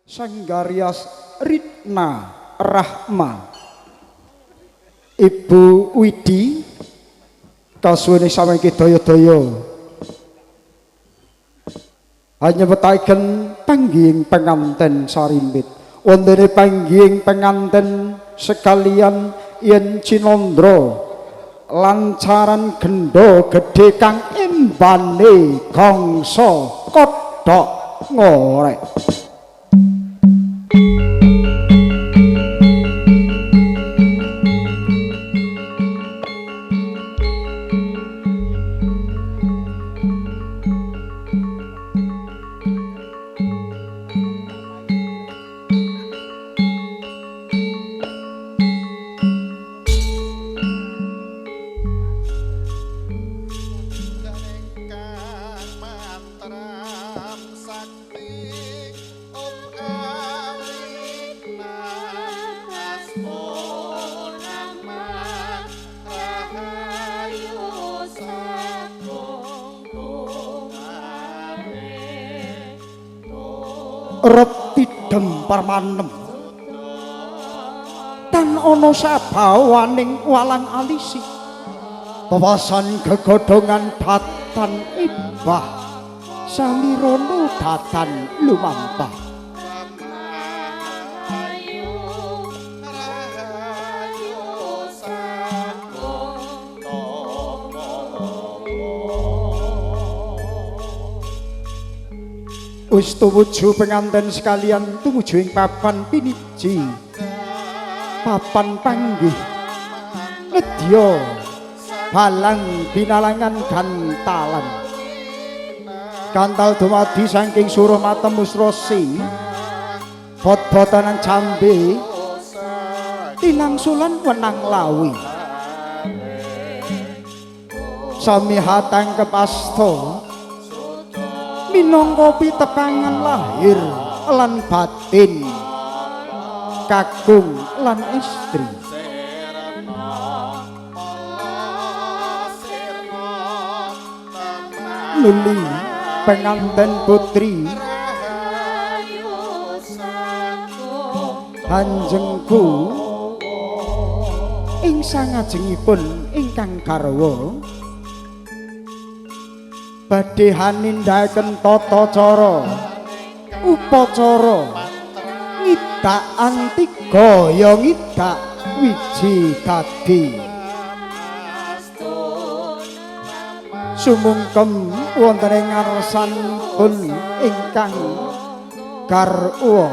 Sanggarias Ritna Rahma, Ibu Widi, kasuwene samangke daya-daya hanya betaken panggihing penganten sarimbit. Wontene panggihing penganten sekalian yen cinandra lancaran gendha gedhe kang embane gangsa kodhok ngorek. Retidem parmanem tan ana sabawaning walang alisi, pewasan gegodhongan datan ibah samirono datan lumampah. Wis tumuju penganten sekalian tumuju ing papan piniji, papan panggih nedya balang binalangan gantalan gantal dumadi saking suruh matemu srosi bot-botanan jambe tinangsulan wenang lawi sami hatangkep asta minangka pitepangan lahir lan batin kakung lan istri. Nuli penganten putri hanjengku ing sangajengipun ingkang garwa badhe hanindakaken tata cara upacara ngidak antiga ya ngidak wiji dadi sumungkem wonten ing ngarsanipun ingkang garwa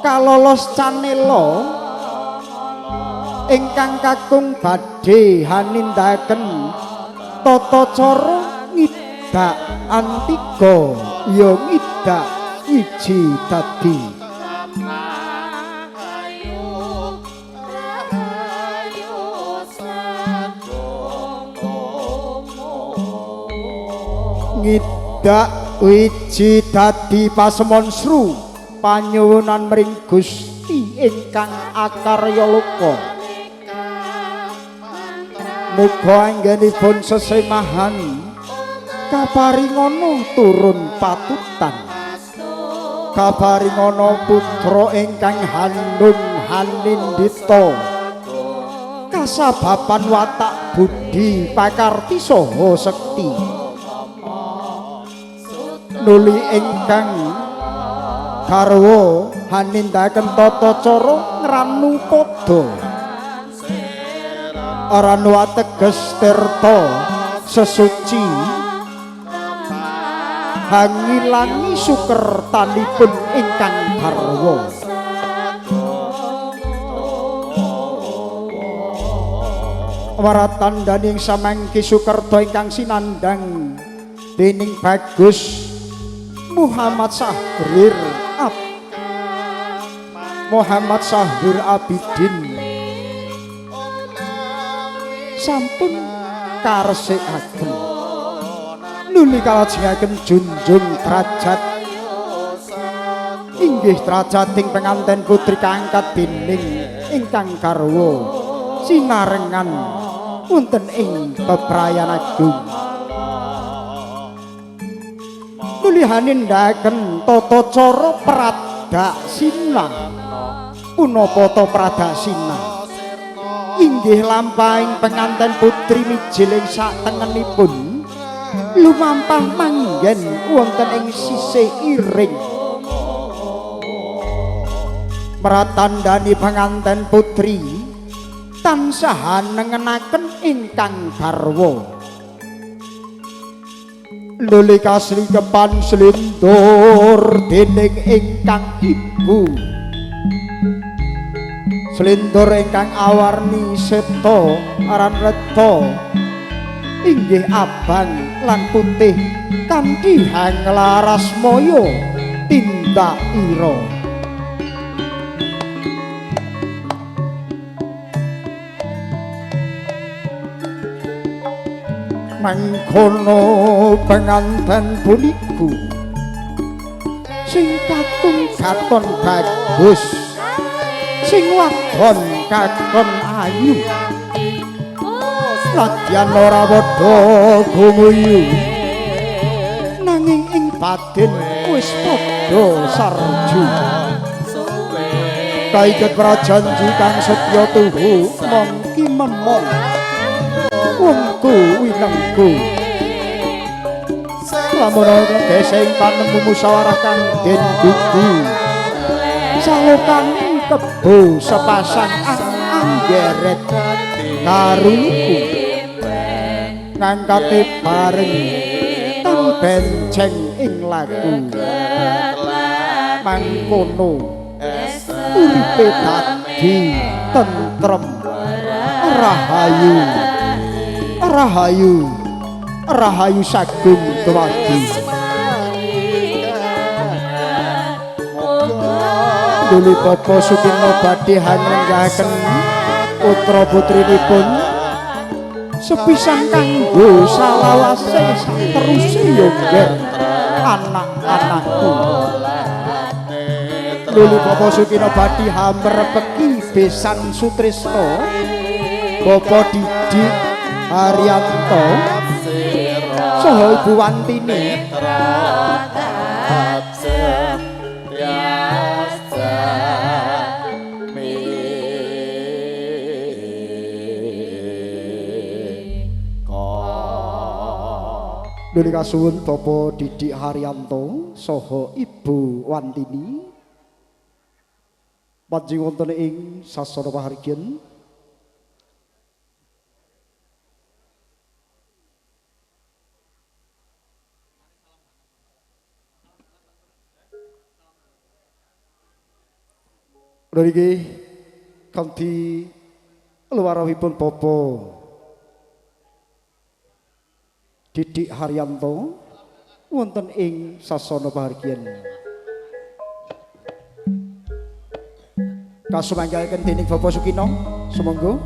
kalolos canela ingkang kakung badhe hanindakaken tata cara ngidak antiga ya ngidak wiji dadi. Ngidak wiji dadi pasemon sru panyuwunan mring Gusti ingkang akarya loka. Muga anggenipun sesemahan kaparingana turun patutan, kaparingana putra ingkang handung hanindita, kasababan watak budi pakarti saha sekti. Nuli ingkang garwa hanindakaken tata cara ngranu pada ranu ateges tirta sesuci hangilangi sukertanipun ingkang garwa. Waratandaning samangke sukerta ingkang sinandhang dening Bagus Muhammad Sahrir Ab Muhammad Sahrir Abidin sampun karesikaken nuli kalajengaken junjung derajat inggih derajating penganten putri kaangkat dening ingkang garwa sinarengan wonten ing bebrayan agung. Nuli hanindaken tata cara pradaksina. Punapa ta pradaksina? Inggih lampahing penganten putri mijil ing satengenipun lumampah manggen wonten ing sisih iring. Pratandhani penganten putri tansah nengenaken ingkang garwa. Luli kasri kepan slindur dening ingkang ibu. Slindur ingkang awarni seta aran reta inggih abang lan putih kanthi hanglaras maya tindak ira. Mangkono penganten puniku sing katung katon bagus, sing wadon kakon ayu, ladyan ora padha gumuyu, nanging ing batin wis padha sarju. Kaiket prajanji kang setya tuhu mongki memong wongku winengku. Lamun ana gesing panemu musyawarah kang den gugu, salokane kebo sepasang anggeret karuluku ngangkate bareng tan benceng ing laku. Mangkono uripe dadi tentrem, rahayu rahayu rahayu sagung dumadi. Nuli Bapak Sukino badhe hangrenggahaken putra putrinipun sepisan kanggo salawase sateruse ya ngger anak-anakku. Nuli Bapak Sukino badhe hamrepeki besan sutrisno Bapak Didik Haryanto saha Ibu Wantini. Nuli kasuwun Bapak Didik Haryanto saha Ibu Wantini panjing wonten ing sasana pahargyan. Niki kanthi luwarahipun Bapak Didik Haryanto wonten ing sasana pahargyan. Kasumanggaaken dening Bapak Sukino, sumangga.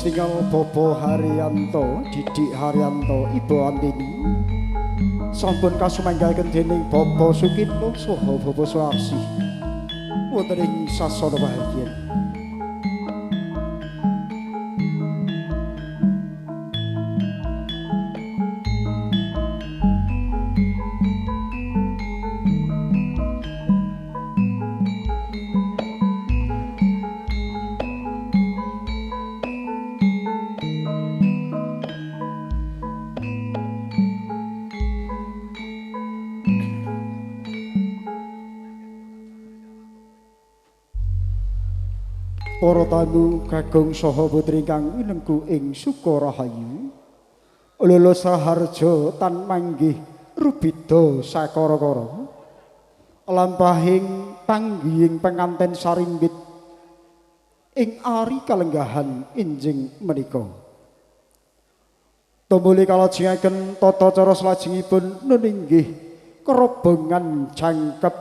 Tinggal Bapak Haryanto, Didik Haryanto, Ibu Antini sampun kasumanggaaken dening Bapak Sukino saha Bapak Suwarsi wonten ing sasana pahargyan. Para tamu kakung saha putri kang winengku ing Sukarahayu, lulus raharja tan manggih rubida sakara-kara lampahing panggihing penganten saringgit ing ari kalenggahan enjing menika. Tumuli kalajengaken tata cara salajengipun nuninggih kerobongan jangkep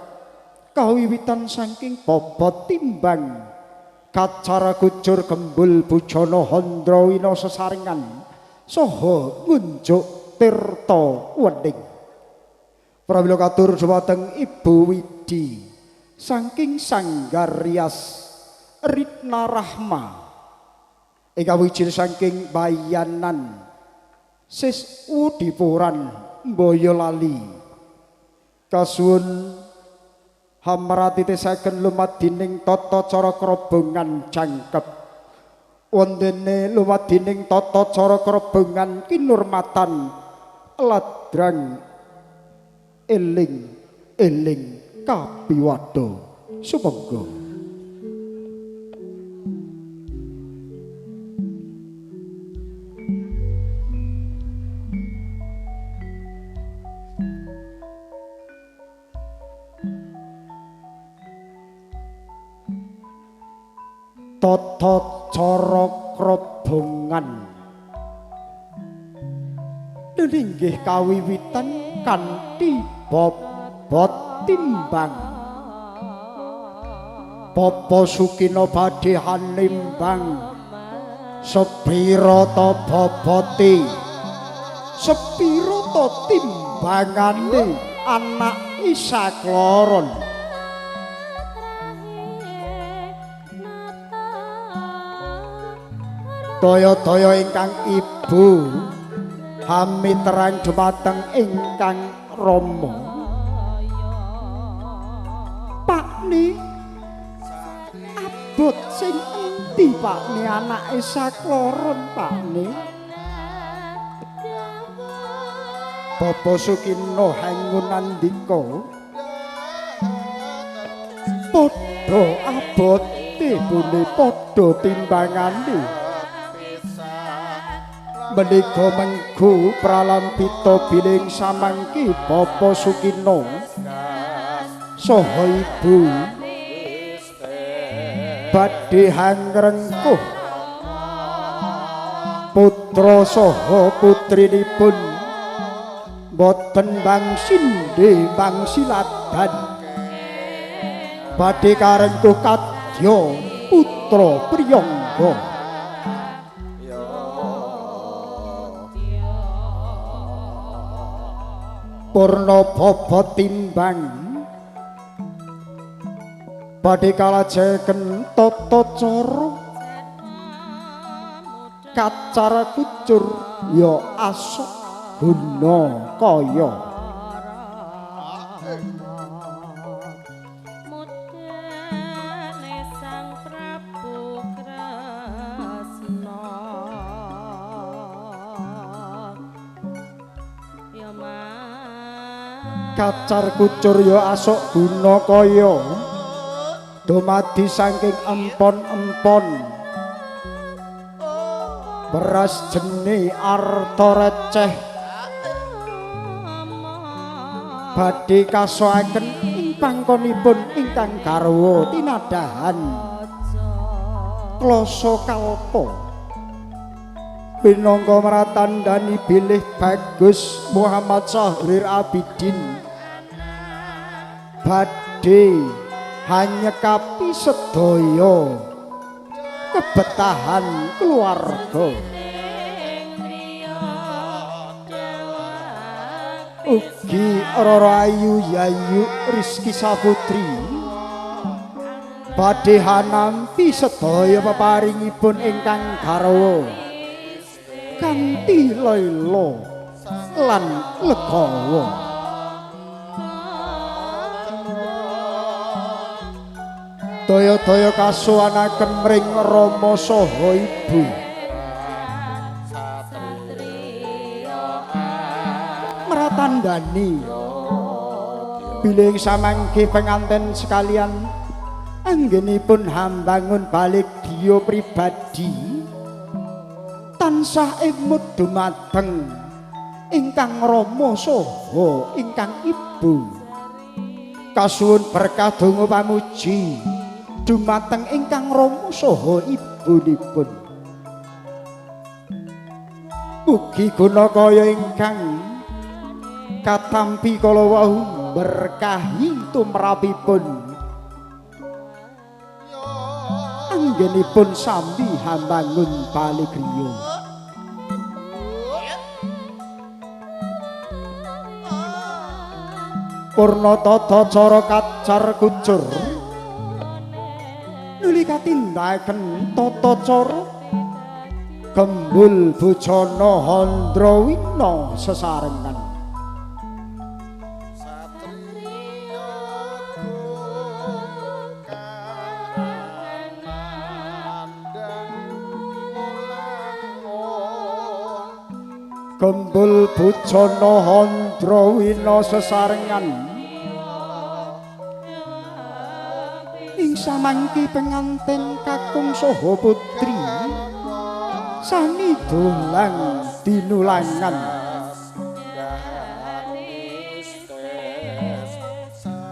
kawiwitan saking bobot timbang Kacara kucur gembul bujana Handrawina sesarengan saha ngunjuk tirta wening. Pramila katur dumateng Ibu Widi saking Sanggar Rias Ritna Rahma ingkang wijil saking Bayanan Sis Udipuran Boyolali. Kasuwun hamratitisaken lumadining tata cara krobongan jangkep. Wontene lumadining tata cara krobongan kinurmatan ladrang eling eling kapiwada. Sumangga. Tata cara krobongan inggih kawiwitan kanthi bobot timbang. Bapa Sukina badhe hanimbang sepira ta bobote, sepira ta timbangane anak Isakloron. Daya-daya ingkang ibu hamiterang dumateng ingkang rama. Pakne abot sing endi pakne anake Sakloron pakne? Bapa Sukina hangunandika, padha abote bune padha timbangane. Menika mengku pralampita biling samangki Bapa Sukina saha ibu badhe hangrengkuh putra saha putrinipun boten bangsinde bangsiladan badhe karengkuh kadya putra priyangga. Purna bobot timbang badhe kalajengaken tata cara kacara kucur ya asok guna kaya. Kacar kucur ya asok guna kaya dumadi saking empon-empon beras jene arta receh badhe kasoaken ing pangkonipun ingkang garwa tinadahan klasa kalpa pinangka mratandani bilih bagus Muhammad Syahrir Abidin badhe hanyekapi sedaya kebetahan keluarga. Ugi Roro Ayu Yayu Rizky Saputri badhe hanampi sedaya peparingipun ingkang garwa kanthi lela lan legawa. Daya-daya kasuwanaken mring rama saha ibu. Mratandani bilih samangke penganten sekalian anggenipun hambangun balik griya pribadi tansah emut dumateng ingkang rama saha ingkang ibu. Kasuwun berkah donga pamuji dumateng ingkang rama saha ibunipun. Mugi guna kaya ingkang katampi kala wau berkahi tumrapipun. Anggenipun sami hambangun bali griya. Purna tata cara kacar kucur nuli katindakaken tata cara gembul bujana Handrawina sesarengan. Gembul bujana Handrawina sesarengan ing samangki penganten kakung saha putri sami dolang dinulangan.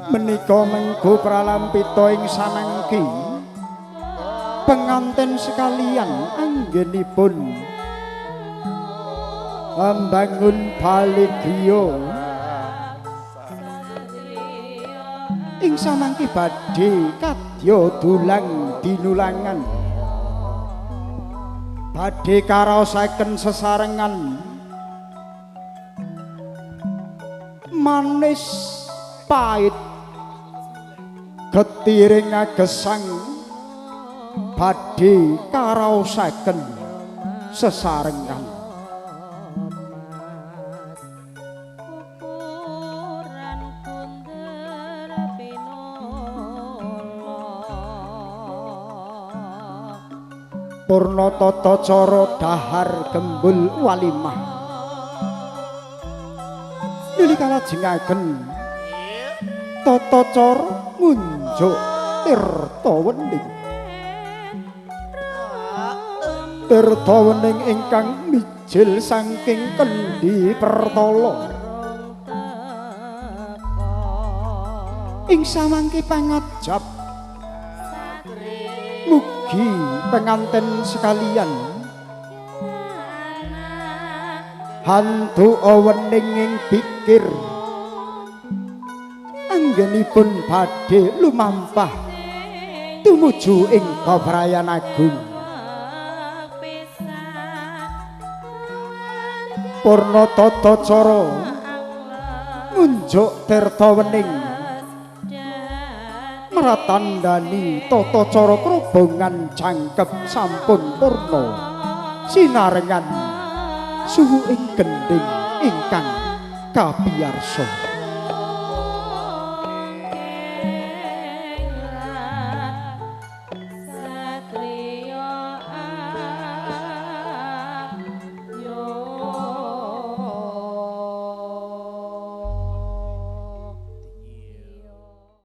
Menika mengko pralampita ing samangki penganten sekalian anggenipun mbangun bali griya ing samangki badhe kadya dulang dinulangan badhe karaosaken sesarengan manis pait getiring agesang badhe karaosaken sesarengan. Purna tata cara dahar gembul walimah nuli kalajengaken tata cara ngunjuk tirta wening. Tirta wening ingkang mijil saking kendhi pertala ing samangke pangajap mugi penganten sekalian hantu wening ing pikir anggenipun badhe lumampah tumuju ing bebrayan agung. Purna tata cara ngunjuk tirta wening mratandani tata cara krobongan jangkep sampun purna sinarengan suhu ing gendhing ingkang kapiyarsa.